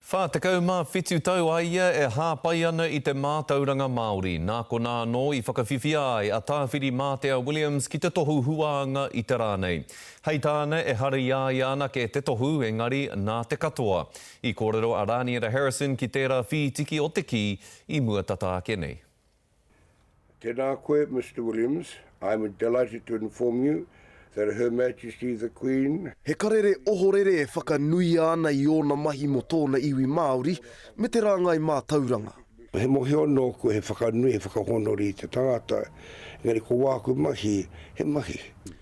47 tau a ia e hāpai ana i te mātauranga Māori, nā konā anō i whakawhiwhia ai a Tāwhirimātea Williams ki te tohu huānga i te rā nei. Hei tāna, ehara i a ia anake te tohu, engari nā te katoa. I kōrero a Rāniera Harrison ki tērā whītiki o te kī i mua tata ake nei. Tēnā koe, Mister Williams, I am delighted to inform you that Her Majesty the Queen. He karere ohorere e whakanuia ana i ōna mahi mō tōna iwi Māori me te rāngai mātauranga. He mohio nōku, he whakanui, he whakahōnore i te tangata, engari ko wāku mahi, he mahi.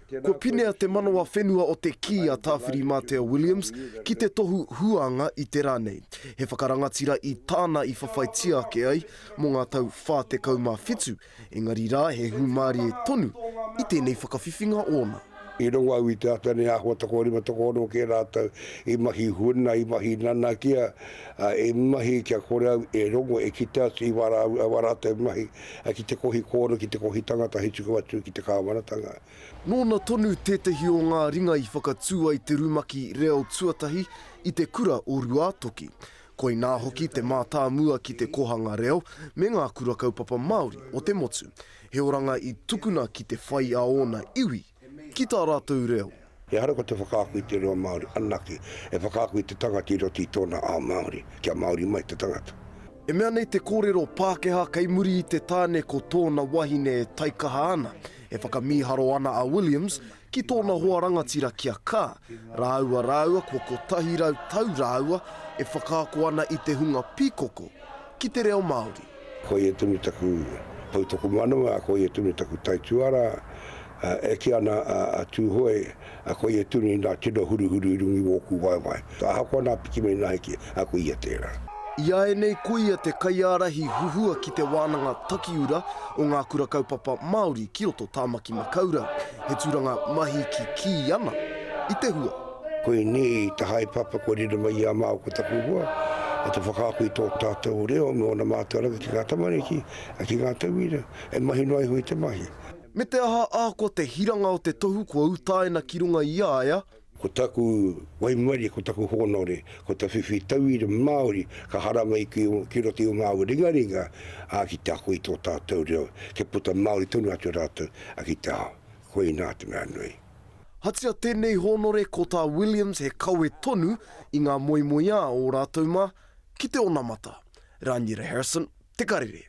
Kua pinea te manawa whenua o te kī a Tāwhirimātea Williams ki te tohu huānga i te rā nei. He whakarangatira i tāna i whawhaitia ake ai mō ngā tau 47, engari rā he hūmārie tonu i tēnei whakawhiwhinga ōna. I rongo au i te ata nei āhua tokorima tokoono kē rātou i mahi huna, i mahi nanakia, i mahi kia kore au e rongo, e kite atu i wā rātou mahi ki te kohi kōrero, ki te kohi tangata hei tuku atu ki te kāwanatanga. Nōna tonu tētehi o ngā ringa i whakatū ai te rumaki reo tuatahi i te kura o Ruātoki. Koinā hoki te mātāmua ki te kōhanga reo me ngā kura kaupapa Māori o te motu. He oranga i tukuna ki te whai a ōna iwi ki tā rātou reo. Ehara ko te whakaako i te reo Māori anake, e whakaako i te tangata i roto i tōna ao Māori, kia Māori mai te tangata. E mea nei te kōrero Pākehā kei muri i te tāne ko tōna wahine e taikaha ana. E whakamīharo ana a Williams ki tōna hoa rangatira ki a Kaa, rāua rāua kua 100 tau rāua e whakaako ana i te hunga pīkoko ki te reo Māori. Koia tonu taku poutokomanawa, koia tonu taku taituara, e kī ana a Tūhoe, koia tonu nā tino huruhuru i runga i wōku waewae. Ahakoa nā piki me nā heke, ko ia tērā. Iāianei ko ia te kaiārahi huhua ki te wānanga takiura o ngā kura kaupapa Māori ki roto Tāmaki Makaurau, he tūranga mahi kikī ana i te hua. Koinei te haepapa kua riro mai i a māua ko taku hoa, te whakaako i tō tātou reo me ōna mātauranga ki ngā tamariki, ki ngā tauira, e mahi noa iho i te mahi. Me te aha ahakoa te hiranga o te tohu kua utaina ki runga i a ia, Ko taku waimarie, ko taku hōnore, ko te whiwhi tauira Māori ka haramai ki roto i ō māua ringaringa, ā, ki te ako i tō tātou reo, kia puta Māori tonu atu rātou ki te ao. Koinā te mea nui. Hatia tēnei hōnore ko tā Williams he kawe tonu i ngā moemoeā o rātou mā ki te onamata. Raniera Harrison, Te Karere.